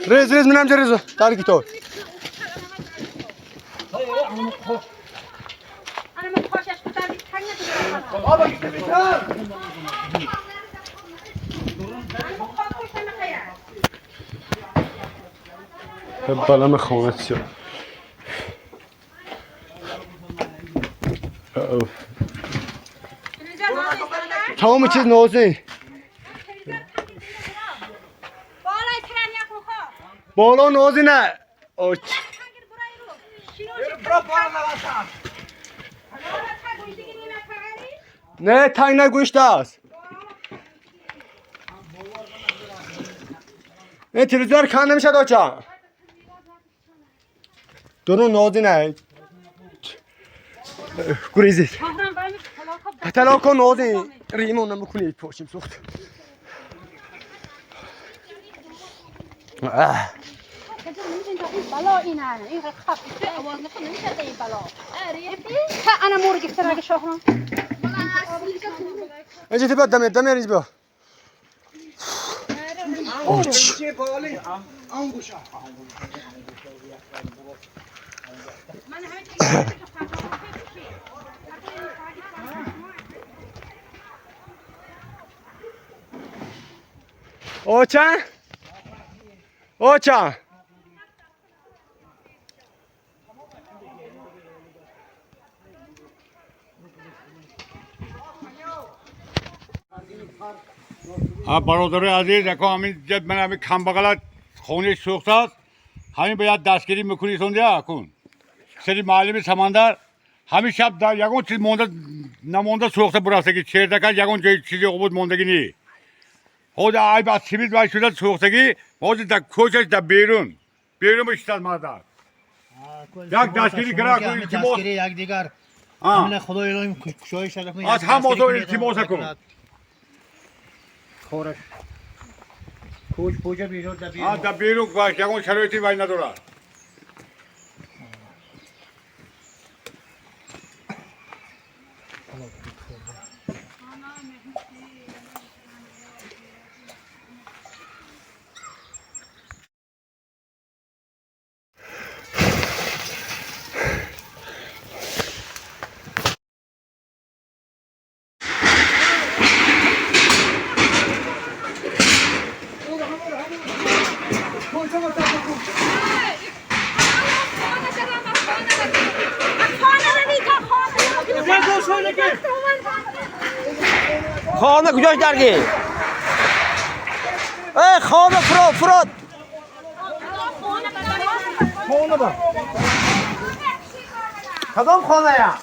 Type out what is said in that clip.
ریز ریز منم ریز تارکی تو. بالا خونه چیه؟ تمام چیز نوزی. بالا نوزی نه. اوچ. نه تنگ نه گوشت است. نه تلویزیون کان نمیشه دوچا. درون نوزی نه. گریزی. تلاکو نوزی ریمون نمیکنی پوشیم سوخت. بالا اینه این خب آواز نکن نمیشه این بالا. انا مورد گفتن شهرام. اینجا تبا دم دم ریز بیا. اوچ. اوچا اوچا برادر عزیز اکو همین جد من همین کم بغلت خونه سوخت است همین باید دستگیری میکنی سونده اکون سری معلم سمندر همین شب در یگون چیز مونده نمونده سوخته براسته چهرده یگون جای چیزی بود موندگی نی خود ای بس سیمیت وای شده سوختگی باز در کوچش در بیرون بیرون بشتد مادر یک دستگیری کرد دستگیری یک دیگر همین خدای الهی کشای شده از هم موضوع التماس کن خورش کوچ پوجا بیرون در بیرون در بیرون باش یگون شرایطی وای نداره. خانه کجاش درگی؟ ای خانه فراد فراد خانه با کدام خانه یا؟